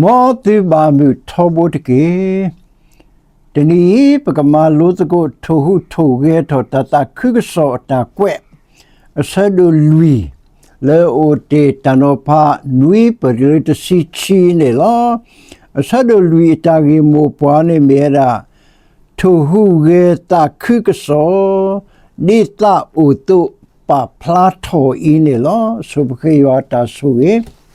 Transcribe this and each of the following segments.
မ်သုဘၣ်မုာ်ထီဘိတက့ၢ်. တနံၤအံၤ ပကမၤလိသကိး ထိၣ်ဟူးထိၣ်ဂဲၤထီၣ်တၢ်သးခုကစီၣ်အတၢ်ကွဲး အဆၢဒိၣ်လွံၢ် လၢအအိၣ်တ့ၢ်တၢ်နီၤဖး နွံပၢၢ်တုၤလၢတဆံခံန့ၣ်လီၤ. အဆၢဒိၣ်လွံၢ်အတၢ်ဂ့ၢ်မိၢ်ပှၢ်န့ၣ်မ့ၢ်ဝဲဒၣ် ထိၣ်ဟူးဂဲၤသးခုကစီၣ် ဒ်သးအိၣ်အသိး ပာ်ဖျါထီၣ်အံၤန့ၣ်လီၤ. ဆိပဃ့ယွၤအတၢ်ဆိၣ်ဂ့ၤ.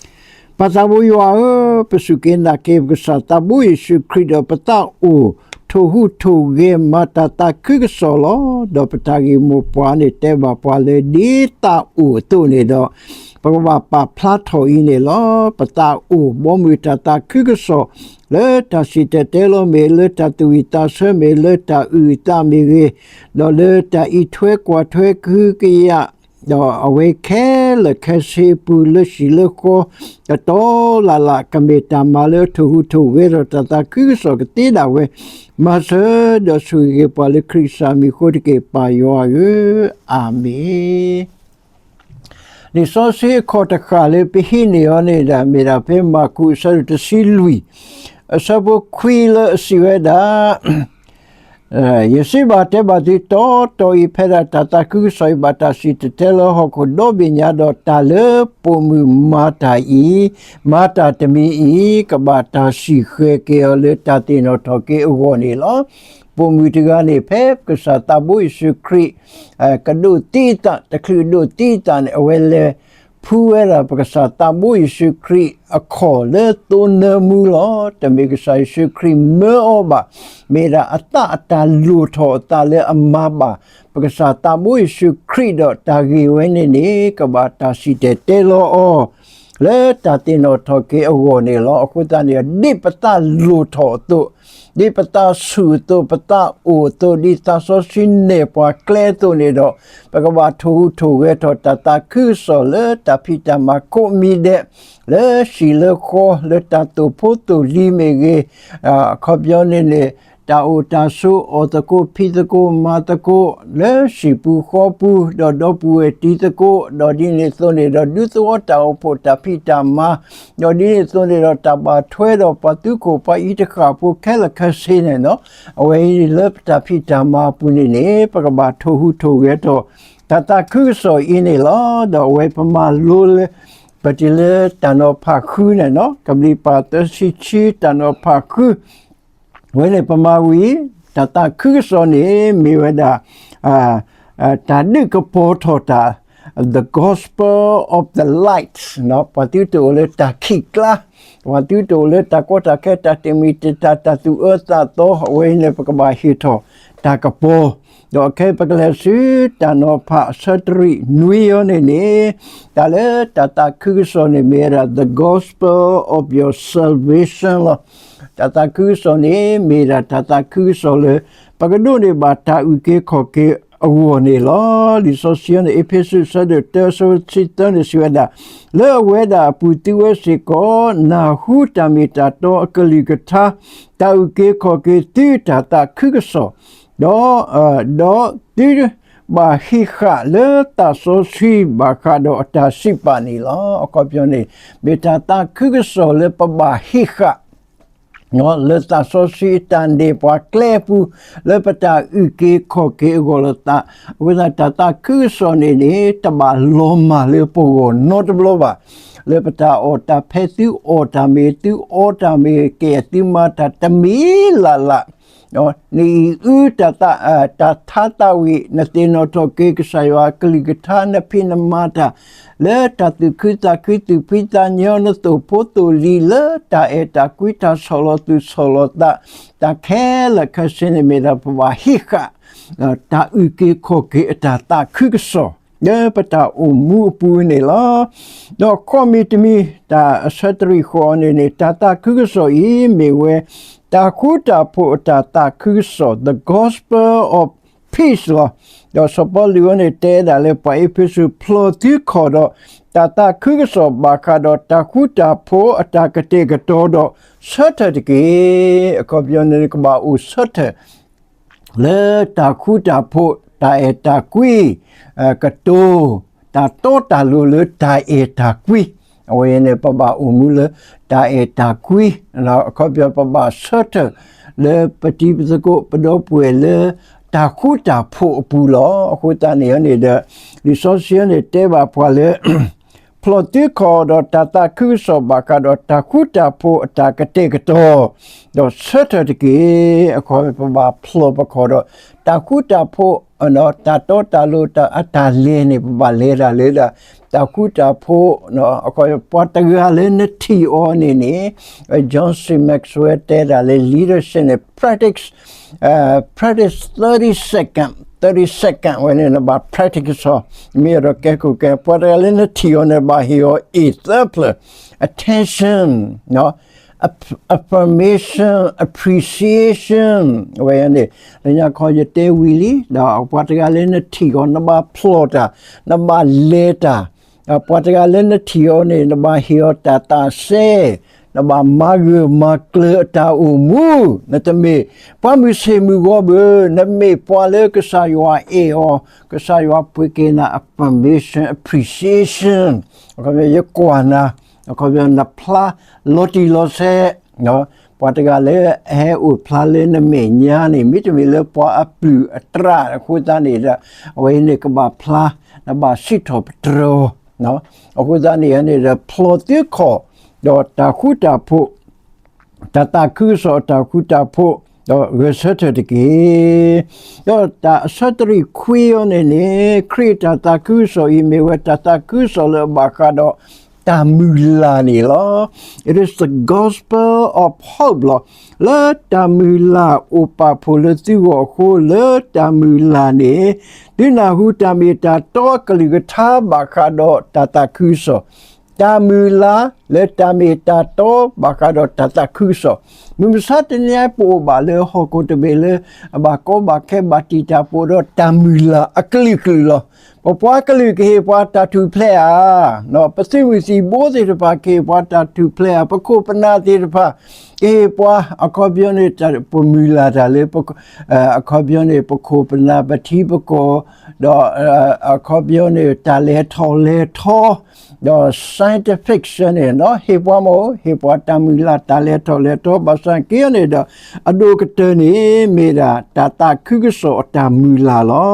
ပၢ်သးဘိယွၤဧၢ, ပစူၢ်က့ၤနာ်က့ၤပကစၢ်သးဘိယ့ၣ်ၡူးခရံာ်ဒီး ပသးအိၣ်ထိၣ်ဟူးထိၣ်ဂဲၤမၤတၢ်သးခုကစီၣ်လီၤ. ဒီးပတၢ်ဂ့ၢ်မိၢ်ပှၢ်န့ၣ်တဲဘၣ်ပှၤလၢ ဒ်သးအိၣ်အသိးန့ၣ်ဒီး ပကဘၣ်ပာ်ဖျါထီၣ်အံၤန့ၣ်လီၤ. ပသးအိၣ်ဘီမုၢ်တၢ်သးခုကစီၣ် လၢတၢ်စံၣ်တဲၤတဲလီၤမ့ၢ်, လၢတၢ်သူၣ်ဝံၣ်သးဆၢမ့ၢ်, လၢတၢ်အုၣ်အသးမ့ၢ်ဂ့ၤ, ဒီးလၢတၢ်အံးထွဲကွၢ်ထွဲကဟုကယာ်, ဒီးအဝဲခဲလၢာ်ခဲဆ့အပူၤ လၢဟံၣ်လၢဃီ တတီလၢ်လၢ် ကမ့ၢ်တၢ်မၤလၢထိၣ်ဟူးထိၣ်ဂဲၤထီၣ်တၢ်သးခုကစီၣ်ကသ့ဒၣ်ဝဲ, မၤစၢၤဒီးဆိၣ်ဂ့ၤပှၤလၢခရံာ်ကစၢ်မံၤအဃိတက့ၢ် ပၢ်ယွၤဧၢ, အၤမ့ၣ်. လံာ်စီဆှံအခီၣ်တဃၣ်လၢပဟံးန့ၢ်အီၤန့ၣ်ဒီး မ့ၢ်ဒၣ်ဖဲမၢ်ကူးအဆၢဒိၣ်တဆံလွံၢ် အဆၢဖိခွံလၢအစံးဝဲဒၣ်, ယစံးဘၣ်တဲဘၣ်သုတီတီအံၤ ဖဲဒၣ်တၢ်သးခုကစီၣ်အံၤ ဘၣ်တၢ်စံၣ်တဲၤတဲလီၤဟီၣ်ခိၣ်ဒီဘ့ၣ်ညါဒီး တၢ်လၢပိာ်မုၣ်မၤတၢ်အံၤ, မၤတၢ်တမံၤအံၤ ကဘၣ်တၢ်စံၣ်ဃဲၤက့ၤအီၤလၢတၢ်သ့ၣ်နီၣ်ထီၣ်က့ၤအဂီၢ်န့ၣ်လီၤ. ပိာ်မုၣ်တဂၤန့ၣ် ဖဲပကစၢ်သးဘိယ့ၣ်ၡူးခရံာ် ကဒိးသံအသး တချုးဒိးသံအသးန့ၣ် အဝဲလဲၤဖှူဝဲဒၣ်ပကစၢ်သးဘိယ့ၣ်ၡူးခရံာ်အခီၣ်လၢသိနၢမူလီၤ. တမ့ၢ်ကစၢ်ယ့ၣ်ၡူးခရံာ်မၢအီၤဘၣ်. မ့ၢ်ဒၣ်အသးအတၢ်လိၣ်ထီၣ်အသးလၢအမၤဘၣ် ပကစၢ်သးဘိယ့ၣ်ၡူးခရံာ်ဒီးတၢ်ဂ့ၢ်ဝဲန့ၣ်န့ၣ် ကဘၣ်တၢ်စံၣ်တဲၤတဲလီၤအီၤ လၢတၢ်သ့ၣ်နီၣ်ထီၣ်က့ၤအဂီၢ်န့ၣ်လီၤ. အဃိသတးန့ၣ် ဒ်ပသးလိၣ်ထီၣ်အသိး, ဒ်ပသးဆူၣ်အသိး, ပသးအိၣ်အသိး, ဒ်သးစီဆှံနဲၣ်ပှၤကျဲအသိးန့ၣ်ဒီး ပကဘၣ်ထိၣ်ဟူးထိၣ်ဂဲၤထီၣ်တၢ်သးခုကစီၣ်လၢတၢ်ဖံးတၢ်မၤကိးမံၤဒဲး, လၢဟံၣ်လၢဃီ, လၢတၢ်သိၣ်ဖိသိၣ်လံၤမ့ၢ်ဂ့ၤ, အခီပညီန့ၣ်န့ၣ် တၢ်အိၣ်တၢ်ဆိး အီၣ်သကိးဖံးသကိးမၤသကိး လၢဟံၣ်ပူၤဃီပူၤ, ဒီးဒီပုၢ်ဝဲၢ်တံၤသကိး, ဒီးဒ်န့ၣ်အသိးန့ၣ်ဒီး ဒူသဝီတၢ်အိၣ်ဖှိၣ်တၢ်ဖံးတၢ်မၤ, ဒီးဒ်န့ၣ်အသိးန့ၣ်ဒီး တၢ်ဘၣ်ထွဲဒီးပှၤသုးခိၣ်ပှၤအံၤတဃၣ်ဖိခဲလၢာ်ခဲဆ့န့ၣ်လီၤ. အဝဲအံၤလၢပတၢ်ဖံးတၢ်မၤအပူၤန့ၣ်န့ၣ် ပကဘၣ်ထိၣ်ဟူးထိၣ်ဂဲၤထီၣ် တၢ်သးခုကစီၣ်အံၤန့ၣ်လီၤ. ဒီးအဝဲပမၤလိလၢ ပတုၤလၢတၢ်နီၤဖးဃုန့ၣ်လီၤ. ကဘျံးပၤသၢဆံခံ တၢ်နီၤဖးဃု အဝဲန့ၣ်ပမၤဝံၤ တၢ်သးခုကစီၣ်န့ၣ် မ့ၢ်ဝဲဒၣ် တၢ်ဒုးကပီၤထီၣ်တၢ် the gospel of the light, ပှၤသုတအိၣ်လၢတၢ်ခံးကျါ, ပှၤသုတအိၣ်လၢတၢ်ကီတၢ်ခဲ တၢ်တမံၤတတၢ် တၢ်သူၣ်အၢသးသီ, အဝဲအံၤန့ၣ် ပကဘၣ်ဟ့ၣ်ထီၣ်တၢ်ကပီၤ, ဒီးခဲအံၤပကလဲၤဆူတၢ်နီၤဖးအဆၢတရံးနွံအံၤန့ၣ်န့ၣ်, တၢ်လၢတၢ်သးခုကစီၣ်န့ၣ် မ့ၢ်ဝဲဒၣ် the gospel of your salvation လီၤ. တၢ်သးခုကစီၣ်န့ၣ် မ့ၢ်ဒၣ်တၢ်သးခုကစီၣ်လၢ ပကဒိးန့ၢ်ဘၣ်တၢ်အုၣ်က့ၤခီၣ်က့ၤအဂီၢ်န့ၣ်လီၤ. လံာ်စီဆှံန့ၣ် အ့းဖ့းစူး အဆၢဒိၣ်တၢ အဆၢဖိတဆံသၢန့ၣ် စံးဝဲဒၣ်, လၢအဝဲဒၣ်အပူၤသုဝဲစ့ၢ်ကီး နၢ်ဟူတၢ်မ့ၢ်တၢ်တီအကလုၢ်ကထါ, တၢ်အုၣ်က့ၤခီၣ်က့ၤသုတၢ်သးခုကစီၣ်, ဒီး ဒီးသု ဘၣ်ဟ့ၣ်ဃာ်လၢသးစီဆှံဘၣ်ဃးဒီးအတၢ်စံးပာ်န့ၣ်လီၤ. အခီပညီန့ၣ် မ့ၢ်တၢ်သးခုကစီၣ်လၢပဘၣ်ဟ့ၣ်ဃာ် လၢသးစီဆှံအတၢ်နဲၣ်ပှၤကျဲအပူၤ, လၢပတၢ်အုၣ်က့ၤခီၣ်က့ၤအဂီၢ်လိာ်သး, အဃိသတးတၢ်သးခုကစီၣ်န့ၣ်န့ၣ် တဘၣ်လီၤမၢ်လၢပဂီၢ်နီတဘျီဘၣ်. လၢပတၢ်အီၣ်တၢ်ဖဲ သုအီၣ်တၢ်မ့ၢ် သုအီတၢ်မ့ၢ် ကဲသုမၤတၢ်တမံၤလၢ်လၢ် နအံၤအု တၢ်ထါသးဝံၣ် နသ့ၣ်နီၣ်ထီၣ်က့ၤကစၢ်ယွၤအကလုၢ်ကထါ နဖံးနမၤတၢ် လၢတၢ်သူၣ်ခုသးခု သူၣ်ဖှံသးညီ နသိၣ်ဖိသိၣ်လံၤ လၢတၢ်အဲၣ်တၢ်ကွံ တၢ်ဆီၣ်လီၤသူၣ်ဆီၣ်လီၤသး တၢ်ခဲလၢာ်ခဲဆ့န့ၣ် မ့ၢ်ဒၣ်ပဘၣ်ဟ့ၣ်ဃာ် တၢ်အုၣ်က့ၤခီၣ်က့ၤအတၢ်သးခုကစီၣ် လၢပတၢ်အိၣ်မူအပူၤန့ၣ်လီၤ. ဒီးခီမ့ၢ်တမံၤ တၢ်အဆၢတရံးဃိးန့ၣ်န့ၣ် တၢ်သးခုကစီၣ်အံၤမ့ၢ်ဝဲ တၢ်ဃူတၢ်ဖိးအတၢ်သးခုကစီၣ် the gospel of peace လီၤ. ဒီးစီၤပီလူးအံၤန့ၣ် တဲဒၣ်လၢပှၤအ့းဖ့းစူး ဖျီၣ်သုခီၣ်ဒီး တၢ်သးခုကစီၣ်ဘၣ်ဃးဒီးတၢ်ဃူတၢ်ဖိးအတၢ်ကတဲာ်ကတီၤဒီးဆၢထၢၣ်တက့ၢ်. အခီပညီန့ၣ် ကဘၣ်အိၣ်ဆၢထၢၣ် လၢတၢ်ဃူတၢ်ဖိး တၢ်အဲၣ်တၢ်ကွံ ကတိၤ တၢ်တီတၢ်လိၤလၢတၢ်အဲၣ်တၢ်ကွံ အဝဲအံၤန့ၣ် ပဘၣ်အိၣ်မူလၢတၢ်အဲၣ်တၢ်ကွံ, အခီပညီ ပဘၣ်ဆၢထၢၣ်လၢပတံၤပသကိး ပဒီပုၢ်ဝဲၢ်လၢ တၢ်ဃူတၢ်ဖိးအပူၤလီၤ. အဃိသတးန့ၣ်န့ၣ်ဒီး လံာ်စီဆှံန့ၣ်တဲဘၣ်ပှၤလၢ ဖျီၣ်သံခီၣ်ဒီးတၢ်သးခုကစီၣ်ဘၣ်ဃးဒီးတၢ်ဃူတၢ်ဖိးအတၢ်ကတဲာ်ကတီၤ, ဒီးဆၢထၢၣ်တက့ၢ်. အခီပညီ ပဘၣ်ဖျီၣ်ပခီၣ်ဒီး တၢ်ဃူတၢ်ဖိး တၢ်တီတၢ်လိၤ အတၢ်လဲၤန့ၣ် ပဘၣ်လဲၤတၢ်လၢဒၣ် တၢ်ဃူတၢ်ဖိး, အခီပညီ ပှၤတဂၤလၢနထံၣ်အီၤန့ၣ်န့ၣ် John C Maxwell တဲဒၣ်လၢ leadership န့ၣ် practice, practice thirty second, thirty second ဝဲန့ၣ် နဘၣ် practice အီၤ, မ့ၢ်အဲၣ်ဒိးကဲခိၣ်ကဲ ပှၤတဂၤလၢနထံၣ်အီၤန့ၣ် ဘၣ်ဟ့ၣ်အီၤ အ့ၣ်သၢဖျၢၣ်, attention, affirmation, appreciation ဝဲန့ၣ် လၢညါခီယတဲဝံၤလံ, ဒီးပှၤတဂၤလၢနထံၣ်အီၤ နဘၣ်ဖျီၣ်တၢ်, နဘၣ်လဲၤတၢ်, ပှၤတဂၤလၢနထံၣ်အီၤန့ၣ် နဘၣ်ဟ့ၣ်အီၤတၢ်သးစဲ, နဘၣ်မၤဂၢၢ်မၤကျၢၤအတၢ်အိၣ်မူ, နတမ့ၢ်ပှၤမုၢ်ဆ့ၣ်မုၢ်ဂီၤဘၣ်, နမ့ၢ်ပှၤလၢကစၢ်ယွၤအဲၣ်အီၤ, ကစၢ်ယွၤပှ့ၤက့ၤနၤ affirmation, appreciation, အခီပညီ ယကွၢ်နၤ, အခီပညီ နဖျါလီၤတံၢ်လီၤဆဲး, ပှၤတဂၤလၢအဟဲအိၣ်ဖျါလၢနမဲာ်ညါန့ၣ် မ့တမ့ၢ်လၢပှၤအပုၢ်အတြၢ်အဃိသတးန့ၣ်ဒီး အဝဲအံၤန့ၣ်ကဘၣ်ဖျါ, နဘၣ်စံးထီၣ်ပတြၢၤအီၤ, အဃိသတးန့ၣ်န့ၣ်ဒီး ဖျီၣ်သံခီၣ်, ဒီးတၢ်ဃူတၢ်ဖိး, တၢ်သးခုကစီၣ်အတၢ်ဃူတၢ်ဖိး, ဒီးဂဲၤဆၢထၢၣ်တက့ၢ်. ဒီးတၢ်အဆၢသရံၣ်ခွံအီၤန့ၣ်န့ၣ် ခရံာ်အတၢ်သးခုကစီၣ်အံၤ မ့ၢ်ဝဲတၢ်သးခုကစီၣ်လၢအဘၣ်ဃးဒီးတၢ်မုၢ်လၢ်န့ၣ်လီၤ. It is the gospel of hope လီၤ. လၢတၢ်မုၢ်လၢ်အိၣ်ပာ်ဖှိၣ်လၢသုဂီၢ်အဃိ လၢတၢ်မုၢ်လၢ်န့ၣ် သုနၢ်ဟူတၢ်မ့ၢ်တၢ်တီအကလုၢ်ကထါဘၣ်ဃးဒီးတၢ်သးခုကစီၣ်, တၢ်မုၢ်လၢ်လၢတၢ်မ့ၢ်တၢ်တီဘၣ်ဃးဒီးတၢ်သးခုကစီၣ်, မုၢ်မဆါတနံၤအံၤ ပအိၣ်ဘၣ်လၢဟီၣ်ခိၣ်တဘ့ၣ်လၢ အဘၣ်ကီဘၣ်ခဲဘၣ်တံာ်တာ် ပအိၣ်ဒီးတၢ်မုၢ်လၢ်အကလုာ်ကလုာ်လီၤ. ပပှၤကလုာ်ကဟ့ၣ်ပှၤတၢ်ထူၣ်ဖျဲးဧါ, ပသုးမုၢ်သံၣ်ဘိသ့ၣ်တဖၣ်ကဟ့ၣ်ပှၤတၢ်ထူၣ်ဖျဲးဧါ, ပခိၣ်ပနၢ်သ့ၣ်တဖၣ် ကဟ့ၣ်ပှၤ အခီပညီန့ၣ် ပမုၢ်လၢ်တၢ်လၢ အခီပညီန့ၣ် ပခိၣ်ပနၢ်ပထံပကီၢ်, ဒီးအခီပညီန့ၣ် တၢ်လဲၤထီၣ်လဲၤထီ, ဒီး science fiction န့ၣ် ဟ့ၣ်ပှၤမ့ၢ် ဟ့ၣ်ပှၤတၢ်မုၢ်လၢ်တၢ်လဲၤထီၣ်လဲၤထီ ဘၣ်ဆၣ်က့န့ၣ်ဒီး အဒိၣ်ကတၢၢ်န့ၣ် မ့ၢ်ဒၣ်တၢ်သးခုကစီၣ်အတၢ်မုၢ်လၢ်လီ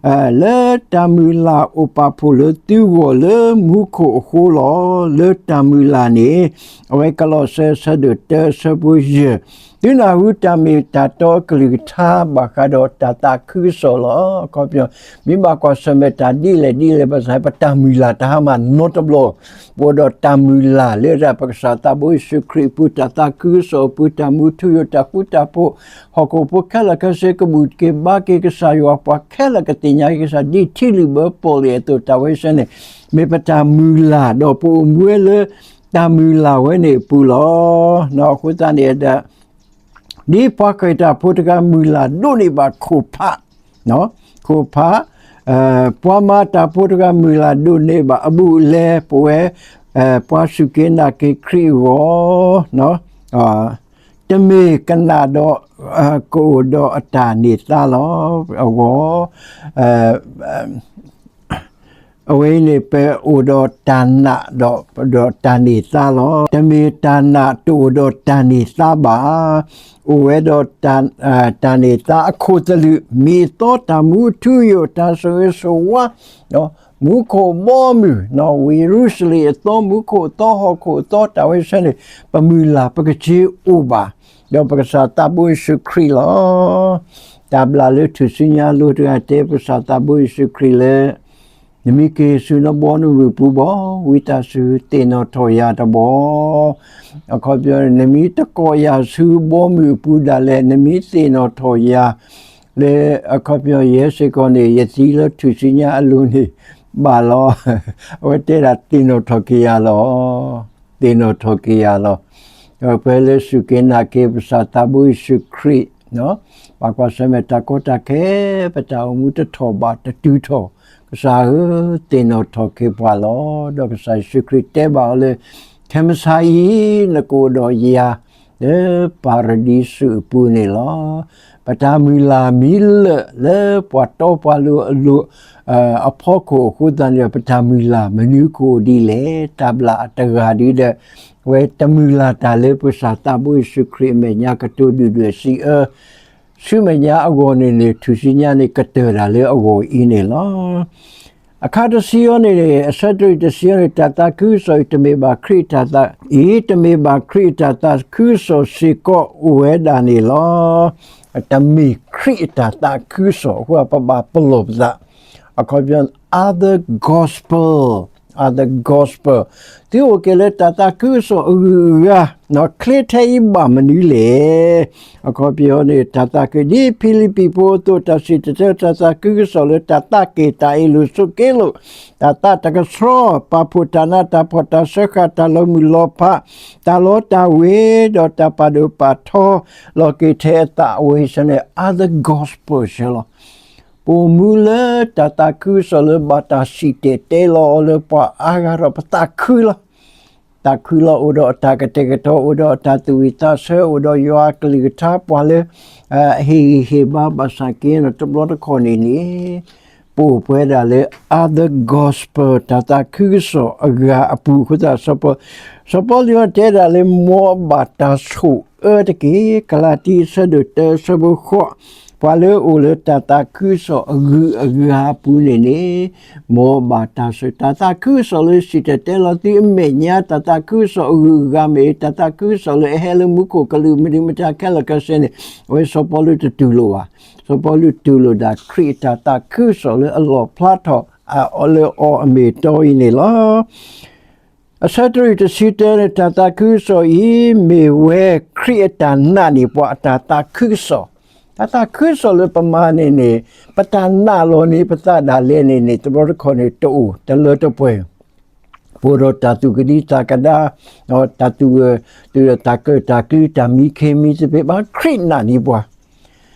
ၤ. လၢတၢ်မုၢ်လၢ်အိၣ်ပာ်ဖှိၣ်လၢသုဂီၢ်လၢမူခိၣ်အဃိလီၤ. လၢတၢ်မုၢ်လၢ်န့ၣ် အဝဲကလီးစဲ အဆၢဒိၣ်တၢ အဆၢဖိယဲၢ်, သုနၢ်ဟူတၢ်မ့ၢ်တၢ်တီအကလုၢ်ကထါ ဘၣ်ဃးဒီးတၢ်သးခုကစီၣ်လီၤ. အခီပညီ မ့ၢ်ဘၣ်ကွၢ်ဆၢၣ်မဲာ်တၢ်ဒ်လဲၣ်ဒ်လဲၣ်ဘၣ်ဆၣ် ပတၢ်မုၢ်လၢ်တဟါမၢ်နီတဘျီ, ပအိၣ်ဒီးတၢ်မုၢ်လၢ်လၢဒၣ်ပကစၢ်သးဘိယ့ၣ်ၡူးခရံာ်အပူၤ တၢ်သးခုကစီၣ်အပူၤ တၢ်မူထူယိာ် တၢ်ဃူတၢ်ဖိး, ဟီၣ်ခိၣ်ဖိခဲလၢာ်ခဲဆ့ကဘူၣ်တက့ၢ်ဘါက့ၤကစၢ်ယွၤ ပှၤခဲလၢာ်ကသ့ၣ်ညါက့ၤကစၢ် ဒ်ထံလုၣ်ဘၢပီၣ်လဲၣ်အသိး တၢ်ဝဲဆၢန့ၣ် မ့ၢ်ပတၢ်မုၢ်လၢ် ဒီးပအိၣ်မူဝဲလၢတၢ်မုၢ်လၢ်ဝဲန့ၣ်အပူၤလီၤ. အဃိသတးန့ၣ်ဒီး ဒ်ပှၤဃဲၤတၢ်ဖိတဂၤမုၢ်လၢ်ဒိးန့ၢ်ဘၣ်ခိၣ်ဖး, ခိၣ်ဖး, ပှၤမၤတၢ်ဖိတဂၤမုၢ်လၢ်ဒိးန့ၢ်ဘၣ်အဘူးအလဲ ပဝဲ ပှၤစူၢ်က့ၤနာ်က့ၤခရံာ်အဂီၢ်, တမ့ၢ်ကနၣ်ဒီး ကအိၣ်ဒီးအတၢ်န့ၢ်သါလီၤ. အဂီၢ် အဝဲအံၤန့ၣ် ပအိၣ်ဒီးတၢ်နာ်ဒီး ဒီးတၢ်န့ၢ်သါလီၤ. တမ့ၢ်တၢ်နာ်တအိၣ်ဒီးတၢ်န့ၢ်သါဘၣ်. အိၣ်ဝဲဒီးတၢ်န့ၢ်သါအခိၣ်သလုး မ့ၢ်အသီတၢ်မူထူယိာ် တၢ်ဆိၣ်ဂ့ၤဆိၣ်ဝါ, မူခိၣ်ဘီမုၢ်, ဝ့ၢ်ယရူၤၡလ့ၣ်အသီ မူခိၣ်အသီ ဟီၣ်ခိၣ်အသီ တၢ်ဝဲဆၢန့ၣ် ပမုၢ်လၢ်ပကစ့အိၣ်ဘၣ် ဒီးပကစၢ်သးဘိယ့ၣ်ၡူးခရံာ်လီၤ. တၢ်ဘျၣ်လၢထူၣ်စုညါအလိၤတဂၤတဲ ပကစၢ်သးဘိယ့ၣ်ၡူးခရံာ်လၢ နမ့ၢ်က့ၤဆူနဘီနမုၢ်အပူၤဘၣ်, ဝံသးစူၤသ့ၣ်နီၣ်ထီၣ်ယၤတဘျီ. အခီပညီ နမ့ၢ်တကိးယၤဆူဘီမုၢ်အပူၤဒၣ်လဲာ် နမ့ၢ်သ့ၣ်နီၣ်ထီၣ်ယၤ လၢအခီပညီ ယဲစ့ၢ်ကီးန့ၣ် ယသံလၢထူၣ်စုညါအလိၤန့ၣ် ဘၣ်လီၤ. အဝဲတဲဒၣ်သ့ၣ်နီၣ်ထီၣ်က့ၤယၤလီၤ. သ့ၣ်နီၣ်ထီၣ်က့ၤယၤလီၤ. ပဝဲလၢစူၢ်က့ၤနာ်က့ၤပကစၢ်သးဘိယ့ၣ်ၡူးခရံာ် ပကွၢ်ဆၢၣ်မဲာ်တၢ်ကီတၢ်ခဲ ပတၢ်အိၣ်မူတထီၣ်ဘၣ်တတုၤထီၣ်, ကစၢ်ဧၢ, သ့ၣ်နီၣ်ထီၣ်က့ၤပှၤလီၤ. ဒီးကစၢ်ယ့ၣ်ၡူးခရံာ်တဲဘၣ်အီၤလၢ ခဲမုၢ်ဆါအံၤ နကအိၣ်ဒီးယၤ လၢပၤရဒံစူးအပူၤန့ၣ်လီၤ. ပတၢ်မုၢ်လၢ်မံလၢာ်လၢပှၤတီပှၤလိၤအလိၤ အဖီခိၣ်အဃိသတးန့ၣ်ဒီး ပတၢ်မုၢ်လၢ်မနုၤကအိၣ်ဒ်လဲၣ်. တၢ်ဘျၣ်အတဂၤဒုဒီး အဝဲတမုၢ်လၢ်တၢ်လၢပကစၢ်သးဘိယ့ၣ်ၡူးခရံာ်အမဲာ်ညါကတိၤဒုၣ်ဒွဲၣ်စံးအၢ ဆူမဲာ်ညါအဂီၢ်န့ၣ်န့ၣ် ထူၣ်စုညါန့ၣ်ကတၢၢ်တၢ်လၢအဂီၢ်အံၤန့ၣ်လီၤ. အခါတဆံအံၤန့ၣ်န့ၣ် အဆၢတရံးတဆံအံၤန့ၣ် တၢ်သးခုကစီၣ်အံၤ တမ့ၢ်ဘၣ်ခရံာ်အတၢ်သး အံၤ တမ့ၢ်ဘၣ်ခရံာ်အတၢ်သးခုကစီၣ်စ့ၢ်ကီးအိၣ်ဝဲဒၣ်န့ၣ်လီၤ. တမ့ၢ်ခရံာ်အတၢ်သးခုကစီၣ်အဃိ ပဘၣ်ပလီၢ်ပသး အခီပညီ other gospel, other gospel သုအိၣ်က့ၤလၢတၢ်သးခုကစီၣ်အဂုၤအဂၤ ချ့ထဲအံၤဘၣ်မနုၤလဲၣ်. အခီပညီန့ၣ် တၢ်သးခု ဒ်ဖံလံးပံးဖိအသိး တၢ်စံၣ်တဲၤတဲလီၤတၢ်သးခုကစီၣ်လၢတၢ်သးက့ၣ် တၢ်အ့ၣ်လိာ်ဆိးက့လိာ် တၢ်သးတကဆှီ ပာ်ဖှိၣ်တၢ်နးတၢ်ဖှီၣ် တၢ်စၢဃာ် တၢ်လီၤမုၢ်လီၤဖး တၢ်လီတၢ်ဝ့ၤ ဒီးတၢ်ပာ်ဒိၣ်ပာ်ထီ လီၤက့ၤထဲအသးအဝဲဆၢန့ၣ် other gospel ဆၢလီၤ. ပိာ်မူလၢတၢ်သးခုကစီၣ်လၢဘၣ်တၢ်စံၣ်တဲၤတဲလီၤအီၤလၢပှၤအါဂၤဒီး ပသးခုလီၤ. သးခုလီၤအိၣ်ဒီးအတၢ်ကတဲာ်ကတီၤ အိၣ်ဒီးအတၢ်သူၣ်ဝံၣ်သးဆၢ အိၣ်ဒီးယွၤအကလုၢ်ကထါ ပှၤလၢ ဟ့ၣ်ဂံၢ်ဟ့ၣ်ဘါဘၣ်ဆၣ်က့ တဘျီတခီၣ်န့ၣ်န့ၣ် ပအိၣ်ပှဲၤဒၣ်လၢ other gospel တၢ်သးခုကစီၣ်အဂၤအပူၤအဃိသတး စီၤပီလူးတဲဒၣ်လၢ မ်အဘၣ်တၢ်ဆိၣ်အၢတက့ၢ်. ကလၤတံ အဆၢဒိၣ်တၢ အဆၢဖိဃိး ပှၤလၢအအိၣ်လၢတၢ်သးခုကစီၣ်အဂုၤအဂၤအပူၤန့ၣ်န့ၣ် မ်အဘၣ်တၢ်ဆိၣ် တၢ်သးခုကစီၣ်လၢစံၣ်တဲၤတဲလီၤသုအမဲာ်ညါ တၢ်သးခုကစီၣ်အဂုၤအဂၤမ့ၢ် တၢ်သးခုကစီၣ်လၢအဟဲလၢမူခိၣ်ကလူး မနုၤမတၤခဲလၢာ်ခဲဆ့န့ၣ် အဝဲစီၤပီလူးတတူၢ်လိာ်ဘၣ်. စီၤပီလူးတူၢ်လိာ်ဒၣ်ခရံာ်အတၢ်သးခုကစီၣ်လၢအလီၣ်ဖျါထီၣ်အီၤလၢအီၤအမ့ၢ်အတီအံၤန့ၣ်လီၤ. အဆၢတရံးတဆံတၢန့ၣ် တၢ်သးခုကစီၣ်အံၤ မ့ၢ်ဝဲခရံာ်အတၢ်နာ်န့ၢ်ပှၤအတၢ်သးခုကစီၣ်, တၢ်သးခုကစီၣ်လၢပမၤန့ၣ်န့ၣ် ပတၢ်နာ်လီၤန့ၢ်ပသးဒၣ်လဲာ်န့ၣ်န့ၣ် တဘျီတခီၣ်န့ၣ် တအိၣ်တလၢတပှဲၤ ပအိၣ်ဒီးတၢ်သူၣ်ကဒံသးကဒါ, တၢ်သူၣ်ဂၢၢ်, တၢ်ကၢၣ်တၢ်ကျူ တၢ်မံခ့မံသပ့ၤ ဘၣ်ခရံာ်နာ်န့ၢ်ပှၤ,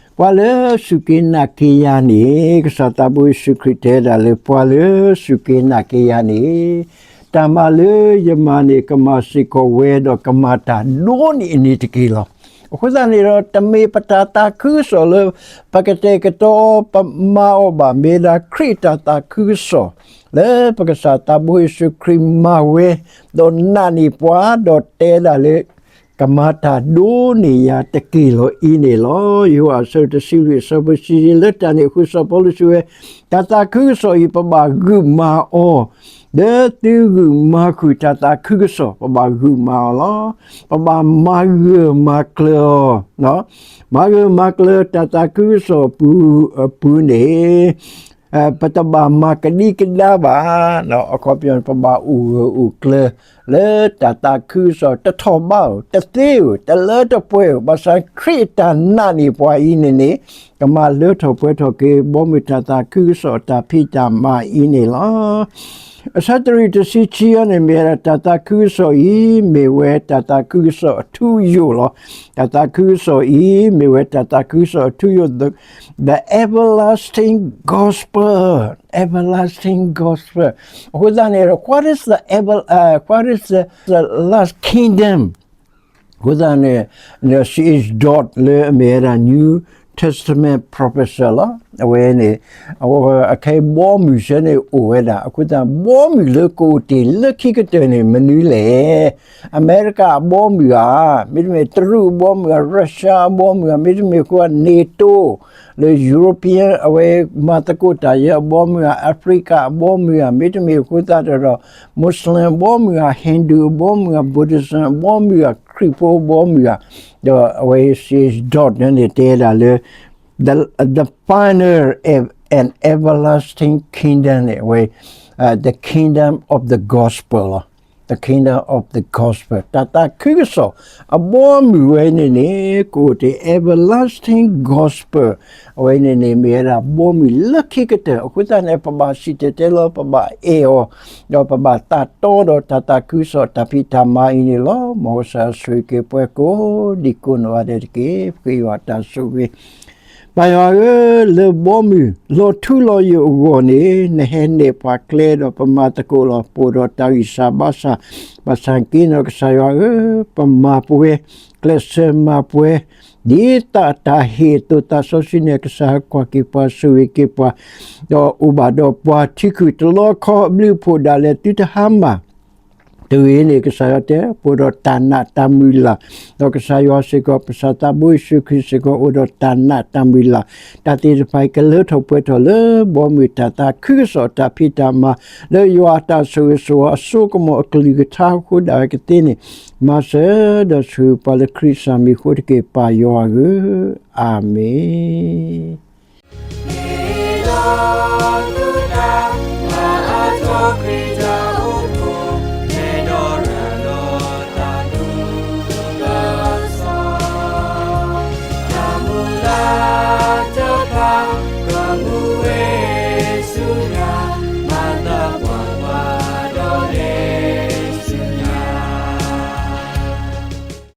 ပှၤလၢစူၢ်က့ၤနာ်က့ၤယၤန့ၣ် ကစၢ်သးဘိယ့ၣ်ၡူးခရံာ်တဲဒၣ်လၢ ပှၤလၢစူၢ်က့ၤနာ်က့ၤယၤန့ၣ် တၢ်မၤလၢယမၤန့ၣ် ကမၤစ့ၢ်ကီးဝဲဒီးကမၤတၢ်ဒိၣ်န့ၢ်အန့ၣ်တက့ၢ်လီၤ. အဃိသတးန့ၣ်ဒီး တမ့ၢ်ပတၢ်သးခုကစီၣ်လၢ ပကတဲာ်ကတီၤ ပမၤအီၤဘၣ် မ့ၢ်ဒၣ်ခရံာ်တၢ်သးခုကစီၣ် လၢပကစၢ်သးဘိယ့ၣ်ၡူးခရံာ်မၤဝဲ ဒီးနာ်န့ၢ်ပှၤ ဒီးတဲဒၣ်လၢ ကမၤတၢ်ဒိၣ်န့ၢ်ယၤတက့ၢ်လီၤအံၤန့ၣ်လီၤ. ယိၤဟၣ်အဆၢတဆံလွံၢ်အဆၢဖိတဆံ လၢတၢ်န့ၣ်အဃိ စီၤပီလူးစံးဝဲ, တၢ်သးခုကစီၣ်အံၤ ပဘၣ်ဂုာ်မၤအီၤ, လၢသုဂုာ်မၤဃုာ်တၢ်သးခုကစီၣ် ပဘၣ်ဂုာ်မၤအီၤလီၤ. ပဘၣ်မၤဂၢၢ်မၤကျၢၤအီၤ, မၤဂၢၢ်မၤကျၢၤတၢ်သးခုကစီၣ်အပူၤန့ၣ် ပတဘၣ်မၤကဒံကဒါဘၣ်, အခီပညီ ပဘၣ်အိၣ်ဂၢၢ်အိၣ်ကျၢၤ လၢတၢ်သးခုကစီၣ် တထီၣ်ဘးဧိၤ တသ့ဧိၤ တလၢတပှဲၤဧိၤ ဘၣ်ဆၣ်ခရံာ်အတၢ်နာ်န့ၢ်ပှၤအံၤန့ၣ်န့ၣ် ကမၤလၢထီၣ်ပှဲၤထီၣ်က့ၤ ဘီမုၢ်တၢ်သးခုကစီၣ်အတၢ်ဖံးတၢ်မၤအံၤန့ၣ်လီၤ. အဆၢတရံးတဆံခံအံၤန့ၣ် မ့ၢ်ဝဲဒၣ်တၢ်သးခုကစီၣ်အံၤ မ့ၢ်ဝဲတၢ်သးခုကစီၣ်အထူအယိာ်လီၤ. တၢ်သးခုကစီၣ်အံၤ မ့ၢ်ဝဲတၢ်သးခုကစီၣ်အထူအယိာ် the, the everlasting gospel, everlasting gospel. အဃိသတးန့ၣ် what is the, what is the last kingdom? အဃိသတးန့ၣ် စီၣ် Dodd လၢအမ့ၢ်ဝဲဒၣ် New Testament professor လီၤ. အဝဲန့ၣ် အခဲအံၤဘီမုၢ်ဆၢန့ၣ်အိၣ်ဝဲဒၣ် အဃိသတး ဘီမုၢ်လၢကအိၣ်တ့ၢ်လၢခံကတၢၢ်န့ၣ် မနုၤလဲၣ်. အမဲရကၤအဘီမုၢ်ဧါ, မ့တမ့ၢ်တရူးအဘီမုၢ်ဧါ, Russia အဘီမုၢ်ဧါ, မ့တမ့ၢ်အဃိ NATO လၢ European အဝဲမၤသကိးတၢ်ယဲအဘီမုၢ်ဧါ, Africa အဘီမုၢ်ဧါ, မ့တမ့ၢ်အဃိသတးဒီး Muslim အဘီမုၢ်ဧါ, Hindu အဘီမုၢ်ဧါ, Buddhism အဘီမုၢ်ဧါ, ခရံာ်ဖိအဘီမုၢ်ဧါ, ဒီးအဝဲ စီၣ် Dodd န့ၣ်တဲဒၣ်လၢ the, the final and everlasting kingdom န့ၣ် အဝဲ the kingdom of the gospel လီၤ. The kingdom of the gospel တၢ်သးခုကစီၣ် အဘီမုၢ်ဝဲန့ၣ်န့ၣ် ကအိၣ်တ့ၢ် everlasting gospel အဝဲန့ၣ်န့ၣ် မ့ၢ်ဝဲဒၣ်ဘီမုၢ်လၢခံကတၢၢ် အဃိသတးန့ၣ် ပဘၣ်စံၣ်တဲၤတဲလီၤ ပဘၣ်အဲၣ်အီၤ ဒီးပဘၣ်သးတီဒီးတၢ်သးခုကစီၣ်တၢ်ဖံးတၢ်မၤအံၤန့ၣ်လီၤ. မ်ကစၢ်ဆိၣ်ဂ့ၤက့ၤပှၤကိးဒံကိးနီၢ်ဂၤဒဲးတက့ၢ်. ပဃ့ယွၤတၢ်ဆိၣ်ဂ့ၤ ပၢ်ယွၤဧၢ, လၢဘီမုၢ်လီၤထူလီၤယိာ်အဂီၢ်န့ၣ် နဟဲနဲၣ်ပှၤကျဲဒီးပမၤသကိးလီၤ. ပအိၣ်ဒီးတၢ်ဂံၢ်စၢ်ဘါစၢ်, ဘၣ်ဆၣ်က့ၤနီၢ်ကစၢ်ယွၤဧၢ, ပမၤပဝဲ, ကျဲးစၢးမၤပဝဲ ဒ်တၢ်အတၢ်ဟ့ၣ်အသိး သးစီဆှံန့ၣ် ကစၢ်ဟဲကွၢ်က့ၤပှၤ ဆိၣ်ဂ့ၤက့ၤပှၤ, ဒီးအိၣ်ဘၣ်ဒီးပှၤထံခုၣ်တလီခီအဘျုးအဖှိၣ်ဒၣ်လဲာ် သုတဟါမၢ် တဂ့ၤန့ၣ် ကစၢ်ယွၤတဲ ပအိၣ်ဒီးတၢ်နာ်တၢ်မုၢ်လၢ်, ဒီးကစၢ်ယွၤစ့ၢ်ကီး ပသးဘိယ့ၣ်ၡူးခရံာ်စ့ၢ်ကီး အိၣ်ဒီးတၢ်နာ်တၢ်မုၢ်လၢ်, တၢ်သ့ၣ်တဖၣ်အံၤကလၢထီၣ်ပှဲၤထီၣ်လၢဘီမုၢ်တၢ်သးခုကစီၣ်တၢ်ဖံးတၢ်မၤ လၢယွၤအတၢ်ဆိၣ်ဂ့ၤဆိၣ်ဝါအစိကမီၤအကလုၢ်ကထါအဃိဒၣ်ဝဲကသ့န့ၣ်, မၤစၢၤဒီးဆိၣ်ဂ့ၤပှၤလၢခရံာ်စၢ်မံၤအဃိတက့ၢ် ပၢ်ယွၤဧၢ, အၤမ့ၣ်.